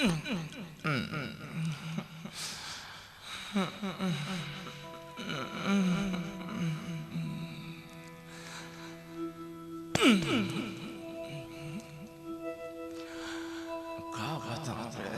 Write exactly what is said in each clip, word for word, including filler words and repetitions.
का बतावं रे,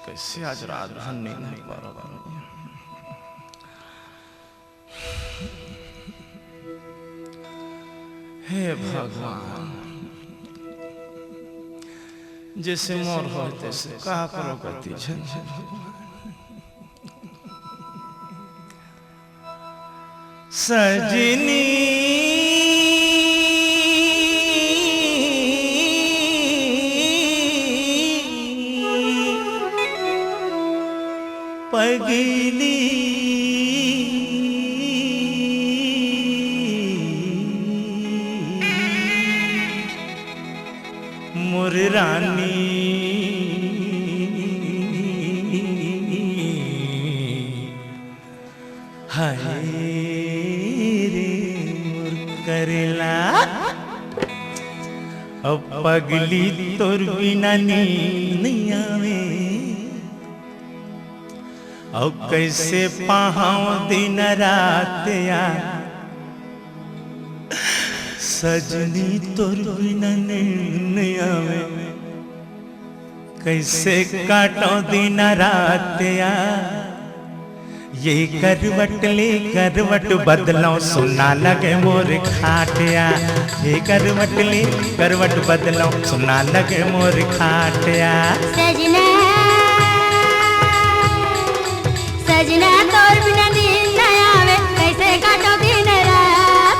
कइसे आज रात भर नींद नइ पावत हँव। हे भगवान, जइसे मोर होय तइसे काकरो गति झन झन। सजनी पगली मोर रानी। हाय रे मोर करेला, अब पगली तोर बिना नींद नइ आवे। अब कइसे पाहंव दिन रात यार, सजनी तोर बिना नींद नइ आवे। कइसे काटंव दिन रात यार, ये करवट ले करवट बदलंव, सुन्ना लगे मोर खाट यार। ये करवट ले करवट बदलंव, सुन्ना लगे मोर खाट यार। सजना, सजना तोर बिना नींद नइ आवे, कइसे काटंव दिन रात।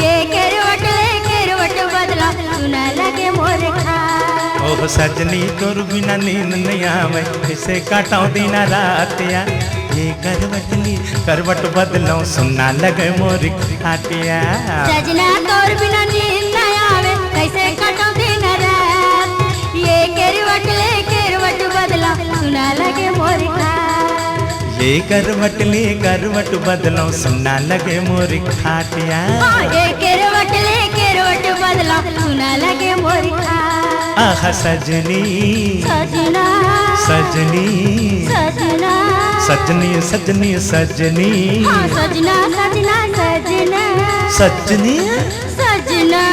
ये करवट ले करवट बदलंव, सुन्ना लगे मोर खाट। ओह सजनी तोर बिना नींद नइ आवे, कइसे काटंव दिन रात यार। ये करवट ले करवट बदलंव, सुन्ना लगे मोर खाट यार। सजना तोर बिना नींद नइ आवे, कइसे काटंव दिन रात। ये करवट ले करवट बदलंव, सुन्ना लगे मोर खाट। ये करवट ले करवट बदलंव, सुन्ना लगे मोर खाट यार। हाँ, ये करवट ले करवट बदलंव, सुन्ना लगे मोर खाट। आहा सजनी, सजना, सजनी, सजना, सजनी, सजनी, सजनी। हाँ, सजना, सजना, सजना। सजनी। सजना।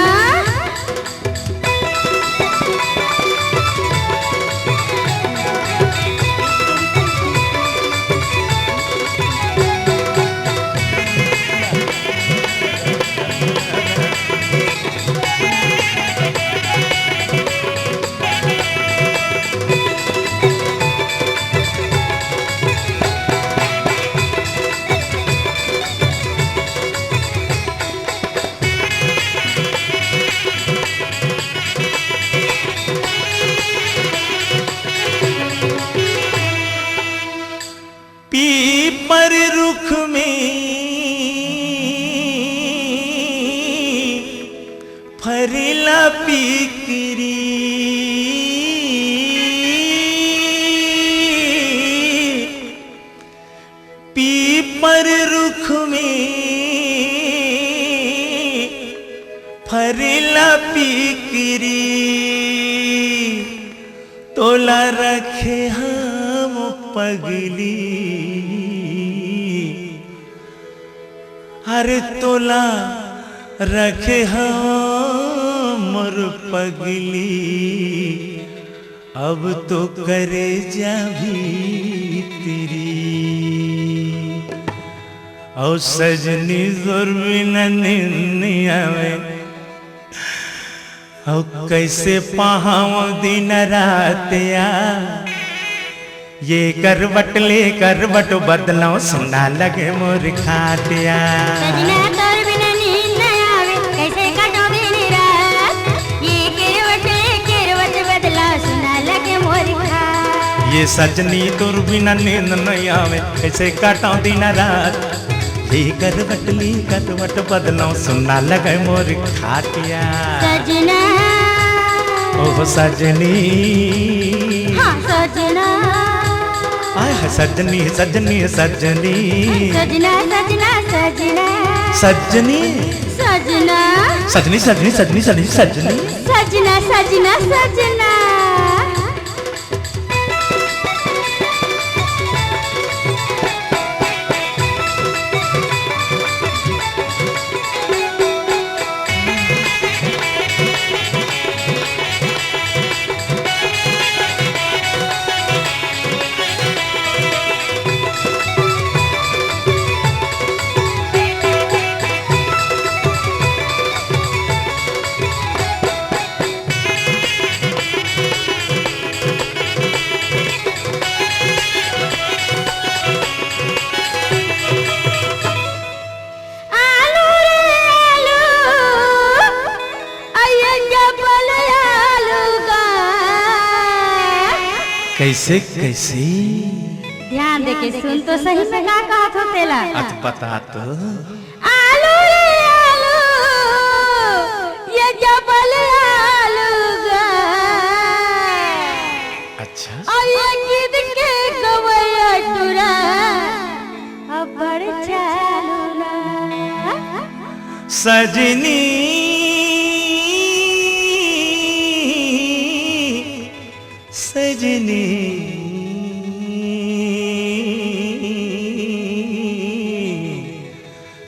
पीपर रुख में फरेला पीकरी, पीपर रुख में फरेला पीकरी, तोला रखे हंव पगली, अरे तोला रखे हंव मोर पगली, अब तो करेजा भीतरी। अउ सजनी तोर बिना नींद नइ आवे, अउ कइसे पाहंव दिन रात यार। ये करवट ले करवट बदलंव, सुन्ना लगे मोर खाट यार। सजना तोर बिना नींद नइ आवे, कइसे काटंव दिन रात। ये करवट ले करवट बदलंव, सुन्ना लगे मोर खाट। ये सजनी तोर बिना नींद नइ आवे, कइसे काटंव दिन रात। ये करवट ले करवट बदलंव, सुन्ना लगे मोर खाट यार। सजना। ओह सजनी। हाँ सजना। आय हाय सजनी, सजनी, सजनी। सजना, सजना, सजना। सजनी। सजना। सजनी, सजनी, सजनी, सजनी, सजनी। सजना, सजना, सजना। कइसे, कइसे? ध्यान देके सुन तो सही में का कहत हो तेला। अत बता तो। आलू रे आलू, ये जबल आलू गा। अच्छा। अउ ये गीत के गवैया टुरा अब्बड़ चालू ना। सजनी, सजनी,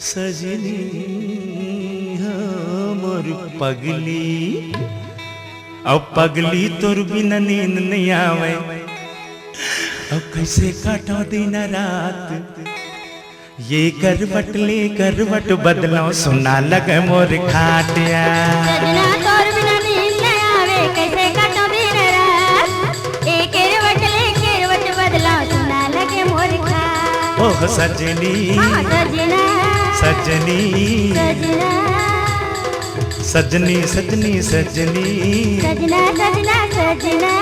सजनी हमर पगली, अउ पगली तोर बिना नींद नइ आवय, अउ कइसे काटंव दिन रात। ये करवट ले करवट बदलंव, सुना लगय मोर खाटिया। सजना तोर बिना नींद न आवे, कइसे काटंव दिन रात। ये करवट ले करवट बदलंव, सुना लगय मोर खाट। ओह सजनी, हाँ सजना, सजनी, सजना। सजनी, सजनी, सजनी। सजना, सजना, सजना।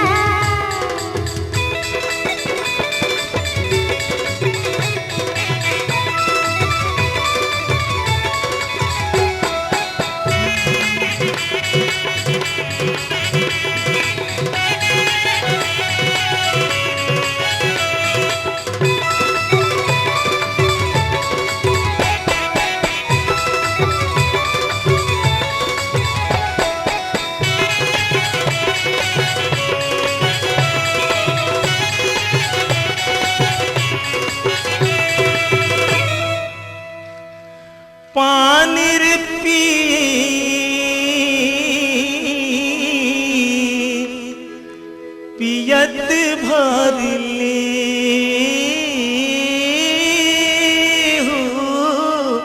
पानी रे पी, पियत भर ले हूँ,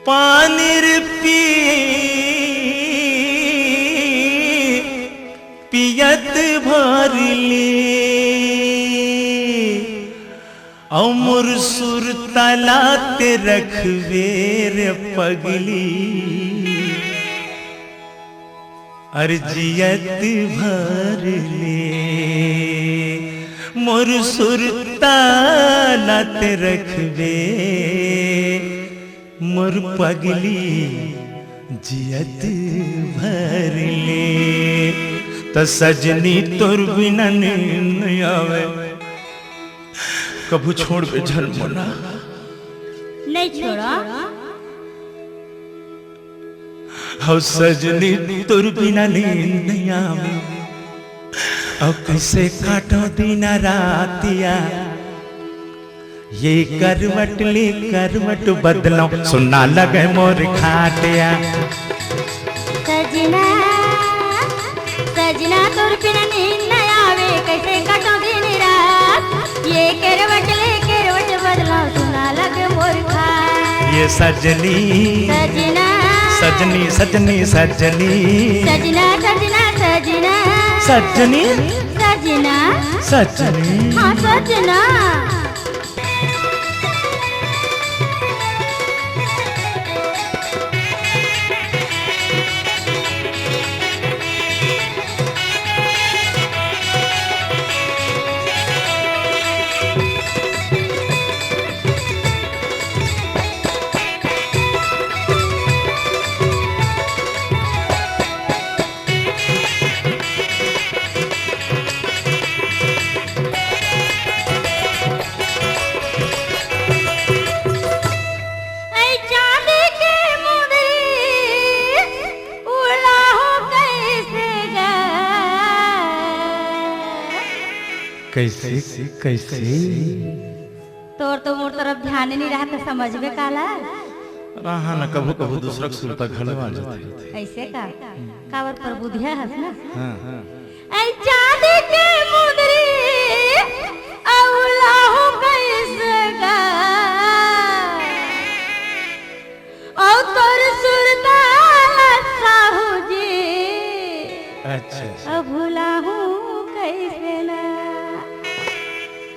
पानी रे पी, पियत भर ले। अउ मोर सुरता ला ते रखबे रे पगली, अरे जियत भर ले। मोर सुरता ला ते रखबे मोर पगली जियत भर ले। त सजनी तोर बिना नींद नइ आवय, कभू छोड़बे झन मोला। नइ छोड़ंव। हव सजनी तोर बिना नींद नइ आवय, अउ कइसे काटंव दिन रातिया। ये करवट ले करवट बदलंव, सुना लगय मोर खाटिया। सजना, सजना तोर बिना नींद न आवे, कइसे काटंव दिन रात। ये करवट ले करवट बदलंव, सुना लगय मोर खाट। ये सजनी, सजना, सजनी, सजनी, सजनी। सजना, सजना, सजना। सजनी। सजना। सजनी। हाँ, सजना। ऐ चांदी के मुंदरी उड़ाहूं कइसे गा। कइसे, कइसे? तोर तो मोर तरफ ध्यान नइ रहय, त समझबे काला। रहा न, कभू कभू दूसरा के सुरता घलो आ जाथे। अइसे का? काबर परबुधिया हस ना? हाँ। ऐ चांदी के मुंदरी अउ लाहू कइसे गा। अउ तोर सुरता ला साहू जी। अच्छा। अउ भुलाहूं कइसे ना।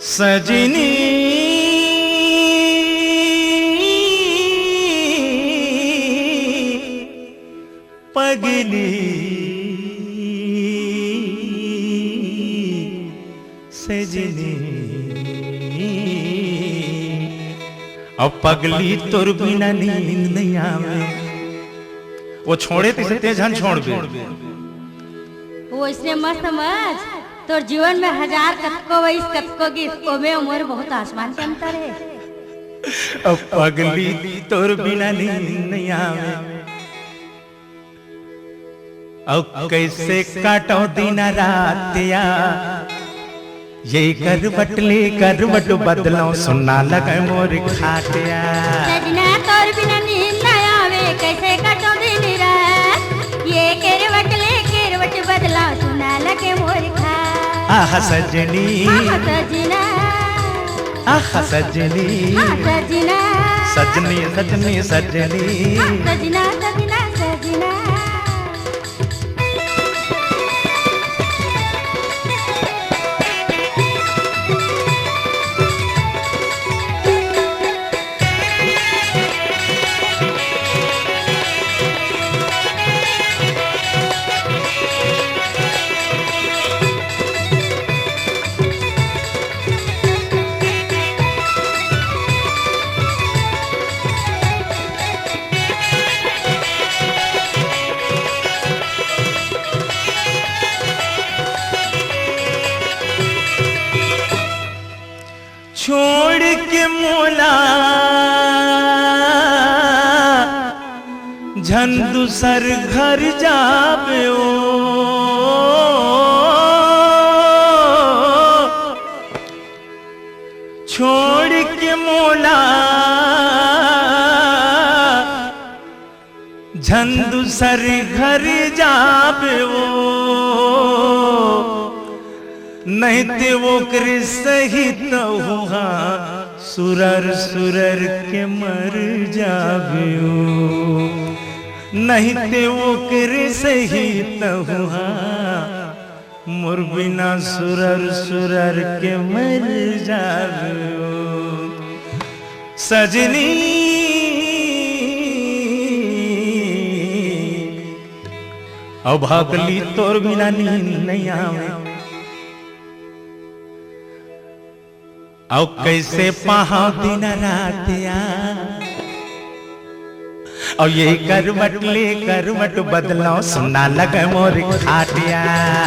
सजनी पगली सजनी, अब पगली तोर बिना नींद नहीं आवे। वो छोड़े तइसे तें झन छोड़बे। वो इसने मत समझ, तोर जीवन में हजार कतको वइस, कतको गिस, ओमे मोर बहुत आसमान के अंतर हे। अब पगली तोर बिना नींद नहीं आवे। अउ कइसे काटो दिन रातिया, ये करवट ले करवट बदलो, सुन्ना लगे मोर खाटिया। सजना तोर बिना नींद न आवे, कइसे काटो दिन रात, ये करवट ले करवट बदलो, सुन्ना लगे मोर खाट। आह सजनी, आह सजना, आह सजनी, आह सजना, सजनी, सजनी, सजनी। आह सजना, सजना, सजना। छोड़ के मोला झन दूसर घर जाबे ओ, छोड़ के मोला झन दूसर घर जाबे ओ, नहीं ते ओकरे सहित हुआ सुरर सुरर के मर जाबे ओ, नहीं ते ओकरे सहित हुआ मोर बिना सुरर सुरर के मर जाबे ओ सजनी। अब पगली तोर बिना नींद नहीं आवे। अउ कइसे पाहव दिन रातिया, अउ ये करवट ले करवट बदलो, सुन्ना लगे मोर खाटिया।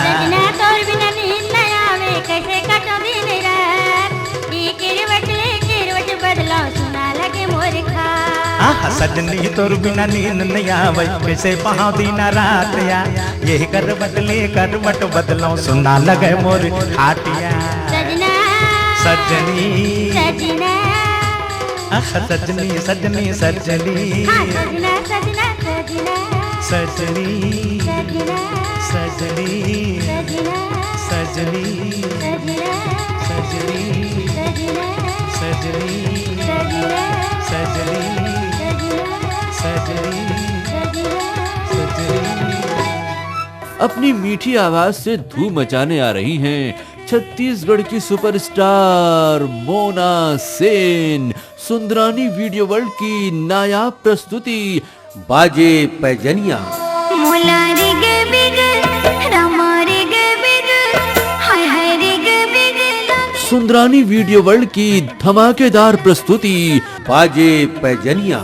सजना तोर बिना नींद न आवे, कइसे काटो दिन रात। ये करवट ले करवट बदलो, सुन्ना लगे मोर खाट। आह सजनी तोर बिना नींद नहीं आवे, कइसे पाहव दिन रातिया। ये करवट ले करवट बदलो, सुन्ना लगे मोर खाटिया। सजना, सजनी, सजना। आह सजनी, सजनी, सजनी। हाँ, सजना, सजना, सजना। सजनी, सजना, सजनी, सजना। सजनी, सजना, सजनी, सजना। सजनी, सजना, सजनी, सजना। सजनी, सजना, सजनी। अपनी मीठी आवाज से धूम मचाने आ रही हैं छत्तीसगढ़ की superstar Mona Sen. Sundarani video world की नायाब प्रस्तुति बाजे पैजनिया। मोला रे गे बिग, रामा रे गे बिग, हाय हाय रे गे बिग, ला सुंदरानी वीडियो वर्ल्ड की धमाकेदार प्रस्तुति बाजे पैजनिया।